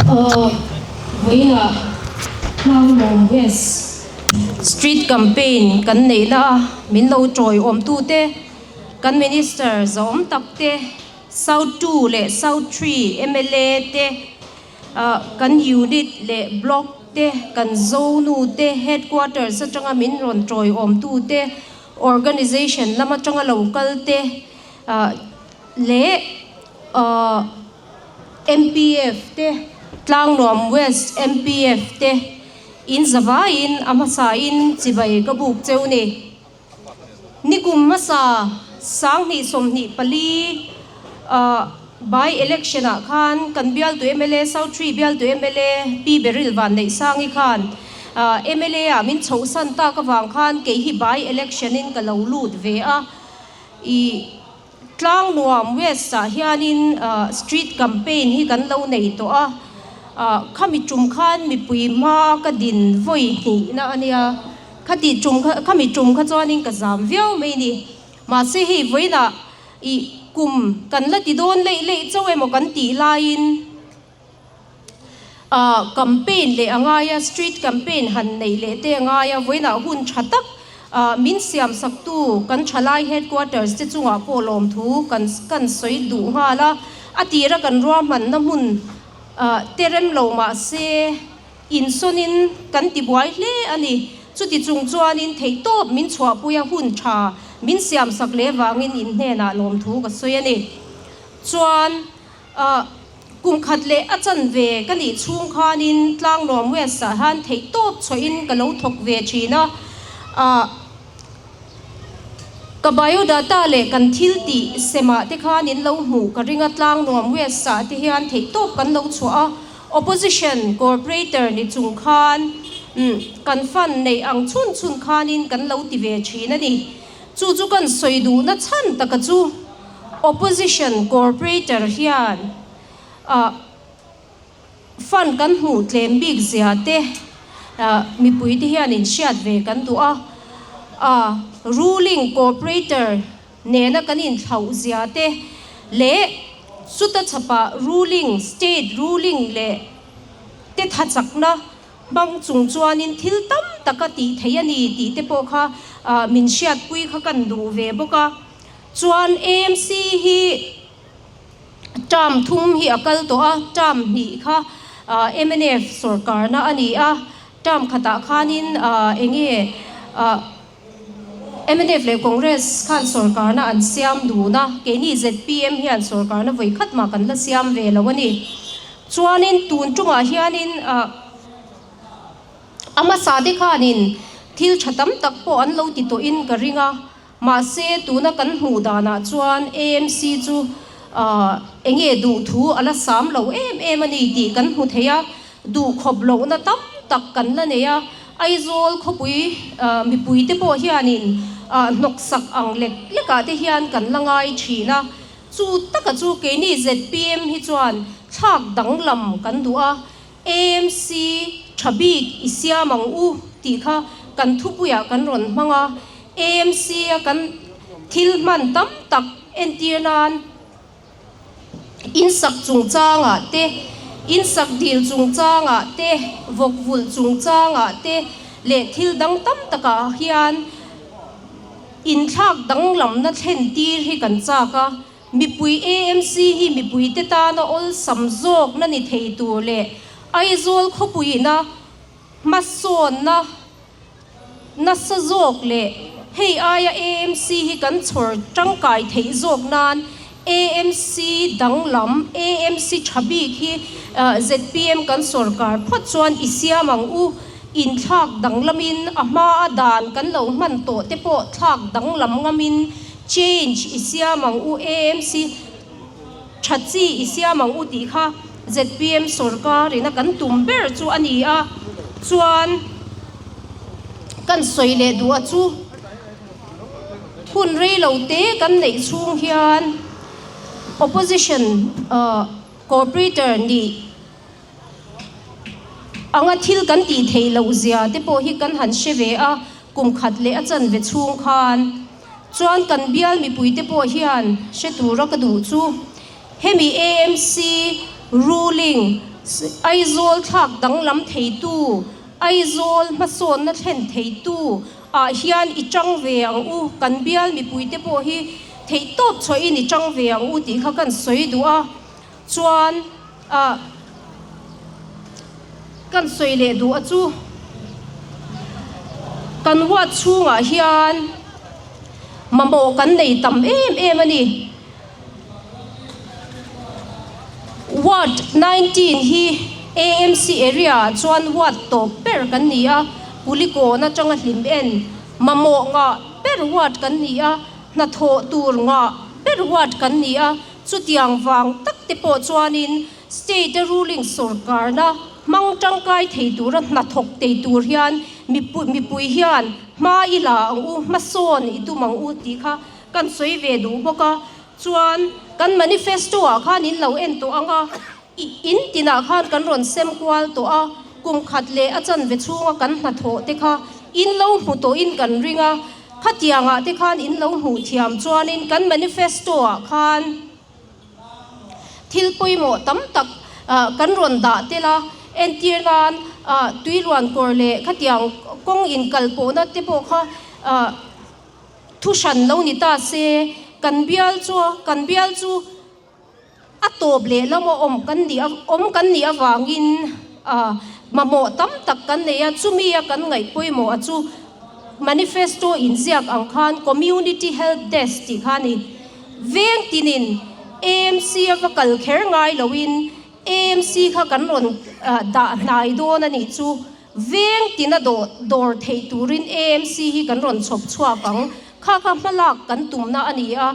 Aw, vawiinah Tlangnuam West Street Campaign kan neihna a min lo tawiawmtute, kan Minister zawm takte, South Two leh South Three mla te, kan Unit leh Block te, kan Zonu te, Headquarters atanga min rawn tawiawmtute, Organization lam atanga lo kalte leh MPF te, Tlangnuam West MPF te in zavaiin a hmasain chibai ka buk cheu ni. Nikum hmasa 2024 by election ah khan kan bialtu mla South Tree bialtu mla Pi Beryl Vanneihsangi khan mla ah min chhohsan tak avang khan kei hi by election in ka lo lut ve a. I Tlangnuam West ah hianin street campaign hi kan lo nei tawh a, khami tum khan mipui hma ka din vawi hnihna a nia, khati tum kha khami tum kha chuanin ka zam viau mai ni. Mahse hei vawiinah i kum kan la ti dawn leih leih chauh emaw kan tih laiin Campaign leh a ngai a, street campaign han neih leh te a ngai a, vawiinah hun tha tak min siam saktu kan thalai headquarters te chungah pawh lawmthu kan kan sawi duh nghal a, a tira kan ruahmanna hmun te rem lo mah se insawnin kan tibuai hle a ni. Chuti chung chuanin theihtawp min chhuahpui a hun tha min siam sak leh vangin in hnenah lawmthu ka sawi a ni. Chuan. Kum khat leh a chanve ka nih chhung khanin Tlangnuam West ah hian theihtawp chhuahin ka lo thawk ve thin a. Ka biodata leh kan thil tih semah te khan in lo hmuh ka ring a, Tlangnuam West ah te hian theihtawp kan lo chhuah a. Opposition Corporator ni chung khan kan fund neih ang chhun chhun khanin kan lo ti ve thin a ni. Chu chu kan sawi duhna chhan taka chu. Opposition Corporator hian fund kan hmuh tlem bik zia te mipui te hian in hriat ve kan duh a, Ruling Corporator nena kan inthlauh zia te leh chuta chhapah Ruling, State Ruling leh te thachakna hmang chung chuanin thil tam taka tih theih a ni tih te pawh kha min hriatpui kha kan duh ve bawk a. Chuan AMC hi term thum hi a kal tawh a, term hnih kha mnf sawrkarna a ni a, term khatah khanin eng nge mnf leh Congress khan sawrkarna an siam dun a, keini zpm hian sawrkarna vawi khat mah kan la siam ve lo a ni. Chuanin tun tungah hianin a hmasa te khanin thil tha tam tak pawh an lo ti tawhin ka ring a. Mahse, tuna kan hmuh danah chuan AMC chu enge duh thu a la sam lo em em a ni tih kan hmu thei a, duh khawp lohna tam tak kan la nei a. Aizawl khawpui mipuite pawh hianin hnawksak ang lek lekah te hian kan la ngai thin a. Chu taka chu keini zpm hi chuan thlak danglam kan duh a, AMC tha bik i siam ang u tih kha kan thupuiah kan rawn hmang a, AMC a kan thil hman tam tak entir nan insak chungchangah te, insak dil chungchangah te, vawkvulh chungchangah te leh thil dang tam takah hian inthlak danglamna thlen tir hi kan chak a. Mipui AMC hi mipuite tana awlsam zawkna ni thei tur leh Aizawl khawpuiina hmasawnna nasa zawk leh hei aia AMC hi kan chhawr tangkai theih zawk nan AMC danglam, AMC tha bik hi zpm kan sawrkar phawt chuan i siam ang u. Inthlak danglamin a hmaa dan kan lo hman tawh te pawh thlak danglam ngamin Change i siam ang u, AMC tha chi i siam ang u tih kha zpm sorkar ina kan tum ber chu a ni a, chuan kan sawi leh duh a chu hun rei lo te kan neih chhung hian opposition cooperator nih anga thil kan tih theih loh zia te pawh hi kan han hre ve a, kum khat leh a chanve chhung khan chuan kan bial mipui te pawh hian hre tura ka duh chu hemi AMC ruling. Aizawl thlak danglam theitu, Aizawl hmasawnna thlen theitu ah hian i tang ve ang u, kan bial mipuite pawh hi theihtawp chhuahin i tang ve ang u tih kha kan sawi duh a, chuan ah kan sawi leh duh a chu kan ward chhungah hian mamawh kan nei tam em em a ni. Ward 19 hi AMC area ah chuan ward tawp ber kan ni a, Kulikawn atanga hlim en mamawh ngah ber ward kan ni a, hnathawh tur ngah ber ward kan ni a, chutiang vang tak te pawh chuanin state a ruling sawrkarna hmang tangkai thei tura hnathawk tei tur hian mipui hian hma i la ang u, hmasawn i tum ang u tih kha Kan sawi ve duh bawk a, chuan kan manifesto ah khan in lo en tawh ang a, in tinah khan kan rawn sem kual tawh a, kum khat leh a chanve chhunga kan hnathawh te kha in lo hmu tawhin kan ring a, khatiang ah te khan in lo hmuh thiam chuanin kan manifesto ah khan thil pawimawh tam tak kan rawn dah tel a, entir nan tuiluan kawr leh khatiang kawng inkalpawhna te pawh kha Thu hran lo ni ta se, kan bial chu kan bial chu a tawp leh lama awm kan nih awm kan nih avangin mamawh tam tak kan nei a, chumi a kan ngaih pawimawh a chu manifesto inziak ang khan Community Help Desk tih kha a ni. Veng tinin AMC a va kal kher ngai loin AMC kha kan rawn dah hnai dawn a nih chu. Veng tina dawr theih turin AMC hi kan rawn chhawp chhuak ang. Kha kha hmalak kan tumna a ni a.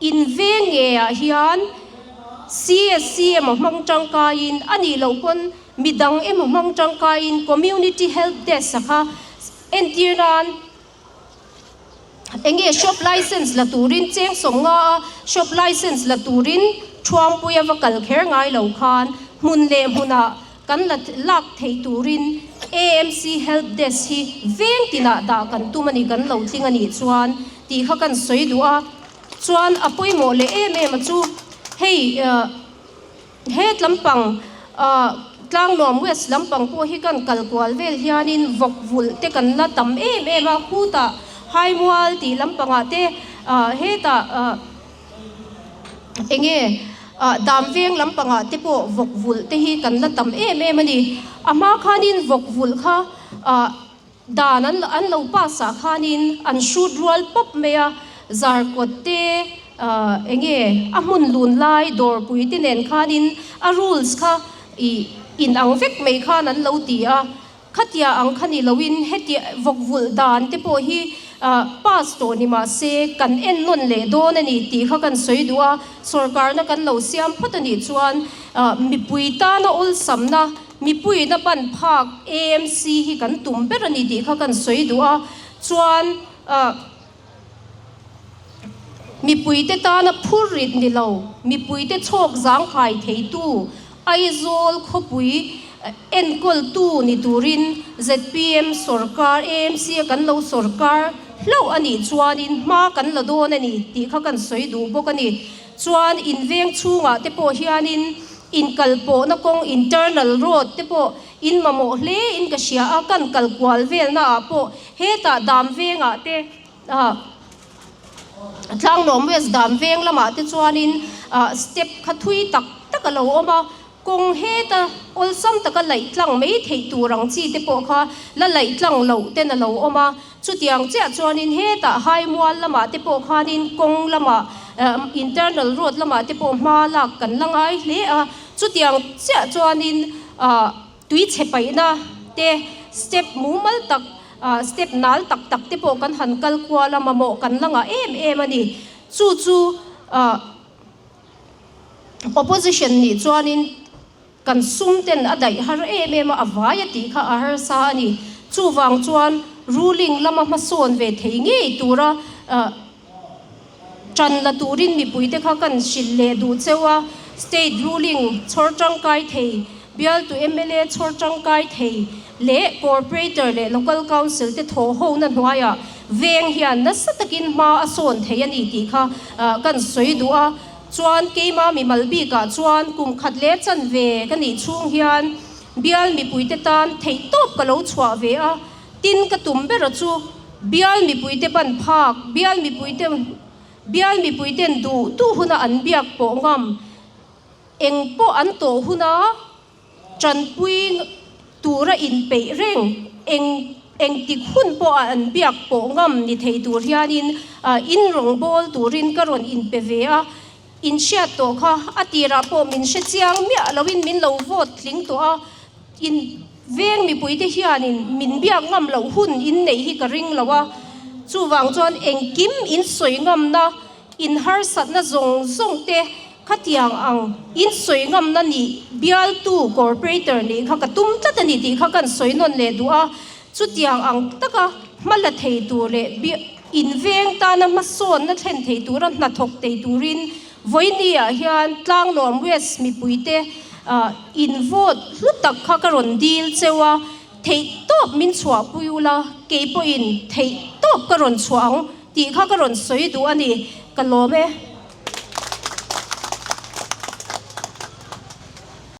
In veng ngeah hian CSC emaw hmang tangkaiin, a nih loh pawn midang emaw hmang tangkaiin Community Help Desk-a kha entir nan, Enge shop license la turin cheng 50 a shop license la turin Thuampuia va kal kher ngai lo khan hmun leh hmunah kan la lak theih turin AMC help desk hi veng tinah dah kan tum a ni kan lo tling a nih chuan tih kha kan sawi duh a chuan a pawimawh leh em em a chu hei Het lampang Tlangnuam West lampang pawh hi kan kal kual vel hianin vawk vulh te kan la tam em em a, khutah Haimual tih lampangah te hetah enge Damveng lampangah te pawh vawk vulh te hi kan la tam em em a ni. A hma khanin vawk vulh kha Dan an an lo pass ah khanin an hrut rual pawp mai a, zarkawt te ah enge a hmun lun lai dawrpui te nen khanin a rules kha ih in ang vek mai khan an lo ti a, khatia ang kha ni loin hetia vawk vulh dan te pawh hi ah pass tawh ni mah se kan en nawn leh dawn a ni tih kha kan sawi duh a, sawrkarna kan lo siam phawt a nih chuan ah mipui tana awlsamna Mipuiin a ban phak AMC hi kan tum ber a ni tih kha kan sawi duh a, chuan mipuite tana phur rit ni lo, mipuite chhawk zangkai theitu Aizawl khawpui enkawltu ni turin zpm sawrkar AMC a kan lo sawrkar hlauh a nih chuanin hma kan la dawn a ni tih kha kan sawi duh bawk a ni. Chuan inveng chhungah te pawh hianin Inkalpawhna kawng internal road te pawh in mamawh hle in ka hria a, kan kal kual velna ah pawh hetah dam vengah te ah Tlanglawm West dam veng lamah te chuanin ah step kha thui tak tak a lo awm a, kawng heta awlsam taka laih tlang mai theih tur ang chi te pawh kha la laih tlang loh ten a lo awm a. Chutiang chiah chuanin hetah Haimual lamah te pawh khanin kawng lamah internal road lamah te pawh hma lak kan la ngai hle a, chutiang chiah chuanin tuichhe paihna te step mumal tak step nal tak tak te pawh kan han kal kual a mamawh kan la ngah em em a ni. Chu chu opposition nih chuanin Kan sum ten a daih har em em a, a vai a tih kha a harsa a ni. Chuvang chuan ruling lama hmasawn ve thei ngei tura tan la turin mipuite kha kan hrilh leh duh cheu a, state ruling chhawr tangkai thei, bialtu mla chhawr tangkai thei leh corporator leh local council te thawh hona hnuaiah veng hian nasa takin hma a sawn thei a ni tih kha kan sawi duh a. Chuan keima mimal bikah chuan kum khat leh chanve ka nih chhung hian bial mipuite tan theihtawp ka lo chhuah ve a, tin ka tum bera chu bial mipuite ban phak, bial mipuite bial mipuiten duh duh huna an biak pawh ngam, eng pawh an tawh huna Tanpui tura inpeih reng eng engtik hun pawh a an biak pawh ngam ni thei tur hianin in rawngbâwl turin ka rawn inpe ve a, in hriat tawh kha a tirah pawh min hre chiang miah loin min lo vote tling tawh a, in veng mipuite hianin min biak ngam loh hun in neih hi ka ring lo a, chuvang chuan engkim in sawi ngamna In harsatna zawng zawng te khatiang ang in sawi ngamna nih bialtu corporator nih kha ka tum tlat a ni tih kha kan sawi nawn leh duh a. Chutiang ang taka hma la thei tur leh in veng tana hmasawnna thlen thei tura hnathawk thei turin vawinia hian Tlangnuam West mipuite in vote hlu tak kha ka rawn dil cheu a. Theih tawp min chhuahpui ula, kei pawhin theih tawp ka rawn chhuah ang tih kha ka rawn sawi duh a ni, ka lawm e.